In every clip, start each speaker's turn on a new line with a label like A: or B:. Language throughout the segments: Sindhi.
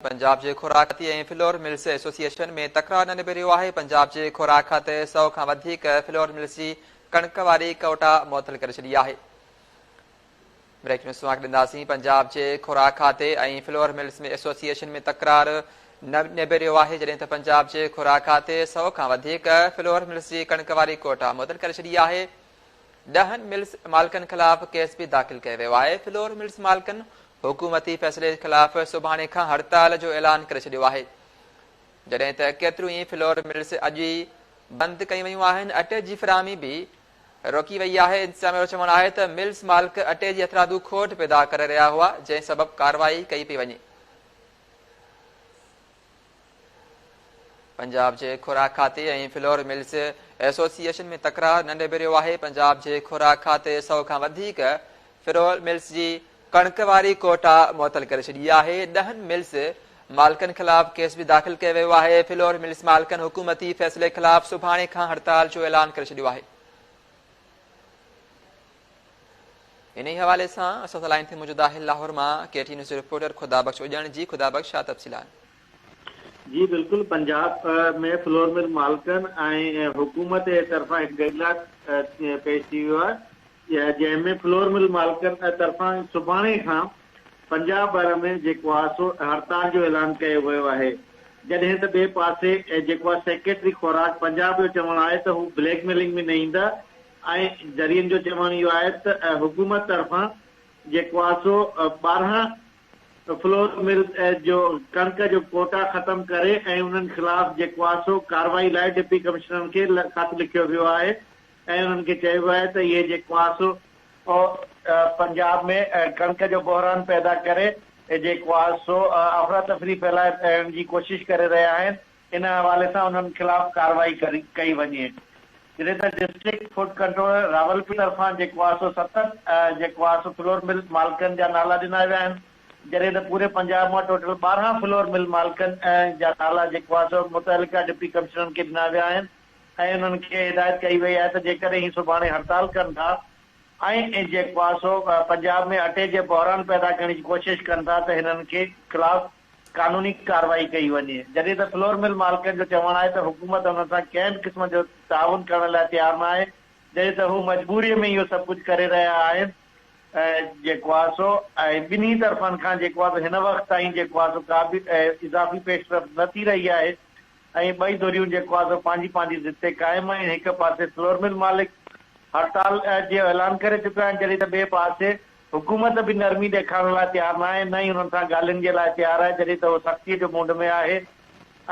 A: پنجاب جي خوراڪ کاتي ۽ فلور ملز ايسوسيئيشن ۾ تڪرار نه نبيريو آهي، پنجاب جي خوراڪ کاتي سئو کان وڌيڪ فلور ملز جي ڪڻڪ واري ڪوٽا معطل ڪري ڇڏي آهي. بريڪنگ نيوز اوهان کي ڏينداسين، پنجاب جي خوراڪ کاتي ۽ فلور ملز ۾ ايسوسيئيشن ۾ تڪرار نه نبيريو آهي، جڏهن ته پنجاب جي خوراڪ کاتي سئو کان وڌيڪ فلور ملز جي ڪڻڪ واري ڪوٽا معطل ڪري ڇڏي آهي. ڏهن ملز مالڪن خلاف ڪيس به داخل ڪيو ويو آهي، فلور ملز مالڪن حڪومتي فيصلي خلاف سڀاڻي کان هڙتال جو اعلان ڪري ڇڏيو آهي، جڏهن ته ڪيتريون ئي فلور ملز اڄ ئي بند ڪيون ويون آهن، اٽي جي فراهمي به روڪي وئي آهي، انتظاميا جو چوڻ آهي ته ملز مالڪ اٽي جي هٿرادو کوٽ پيدا ڪري رهيا هئا، جنهن سبب ڪارروائي ڪئي پئي وڃي. پنجاب جي خوراڪ کاتي ۽ فلور ملز ايسوسيئيشن ۾ تڪرار نه نبيريو آهي، پنجاب جي خوراڪ کاتي سئو کان وڌيڪ فلور ملز جي ڪڻڪ واري ڪوٽا معطل ڪري ڇڏي آهي، ڏهن ملز مالڪن خلاف ڪيس به داخل ڪيو ويو آهي، فلور ملز مالڪن حڪومتي فيصلي خلاف سڀاڻي کان هڙتال جو اعلان ڪري ڇڏيو آهي. انهي حوالي سان اسان سان لائين تي موجود آهي لاهور مان ڪي ٽي نيوز جو رپورٽر خدا بخش اڄڻ جي خدا بخش ڇا تفصيل آهن.
B: جي بلڪل پنجاب ۾ فلور مل مالڪن ۽ حڪومت جي طرفان هڪ ڊيڊ لاڪ پيش ٿي ويو آهي جنهن ۾ فلور مل مالڪن طرفان سڀاڻي کان پنجاب ڀر ۾ جيڪو آهي سو هڙتال جو اعلان ڪيو ويو آهي جڏهن ته ٻئي پاسي جيڪو آهي سيڪريٽري خوراڪ پنجاب جو چوڻ آهي ته هو بليڪ ميلنگ ۾ نه ايندا ۽ ذريعن جو چوڻ اهو آهي ته حڪومت طرفان جيڪو آهي سو 12 فلور مل جو ڪڻڪ جو ڪوٽا ختم ڪري ۽ انهن خلاف جيڪو آهي سو ڪارروائي لاء ڊپٽي ڪمشنرن کي خط لکيو ويو آهي ۽ انهن کي چيو ويو آهي ته اهي جيڪو آهي سو پنجاب ۾ ڪڻڪ جو بحران پيدا ڪري جيڪو آهي سو افراتفري ڦهلائڻ جي ڪوشش ڪري رهيا آهن ان حوالي سان انهن خلاف ڪارروائي ڪئي وڃي. جڏهن ته ڊسٽرڪٽ فوڊ ڪنٽرولر راولپنڊي طرفان جيڪو آهي سو ستن جيڪو آهي سو فلور مل مالڪن جا نالا ڏنا ويا آهن جڏهن ته پوري پنجاب مان ٽوٽل 12 فلور مل مالڪن جا نالا جيڪو آهي سو متعلقه ڊپٽي ڪمشنرن کي ڏنا ويا آهن. ۽ انهن کي هدايت ڪئي وئي آهي ته جيڪڏهن هي سڀاڻي هڙتال ڪن ٿا ۽ جيڪو آهي سو پنجاب ۾ اٽي جي بحران پيدا ڪرڻ جي ڪوشش ڪن ٿا ته هنن کي خلاف قانوني ڪارروائي ڪئي وڃي جڏهن ته فلور مل مالڪن جو چوڻ آهي ته حڪومت انهن سان ڪنهن به قسم جو تعاون ڪرڻ لاء تيار نه آهي جڏهن ته هو مجبوري ۾ اهو سڀ ڪجهه ڪري رهيا آهن جيڪو آهي سو ۽ ٻنهي طرفن کان جيڪو آهي سو هن وقت تائين جيڪو آهي سو ڪا به اضافي پيش رفت نه ٿي رهي آهي ۽ ٻئي ڌريون جيڪو آهي سو پنهنجي پنهنجي ضد تي قائم آهن، هڪ پاسي فلور مل مالڪ هڙتال جو اعلان ڪري چڪا آهن جڏهن ته ٻئي پاسي حڪومت به نرمي ڏيکارڻ لاء تيار ناهي نه ئي انهن سان ڳالهين جي لاء تيار آهي جڏهن ته هو سختي جو موڊ ۾ آهي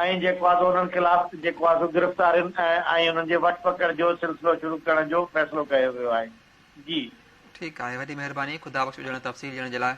B: ۽ جيڪو آهي سو انهن خلاف جيڪو آهي سو گرفتارين ۽ انهن جي وٺ پڪڙ جو سلسلو شروع ڪرڻ جو فيصلو ڪيو ويو آهي. جي.
A: ٺيڪ آهي وڏي مهرباني خدا بخش اڄڻ تفصيل ڏيڻ جي لاء.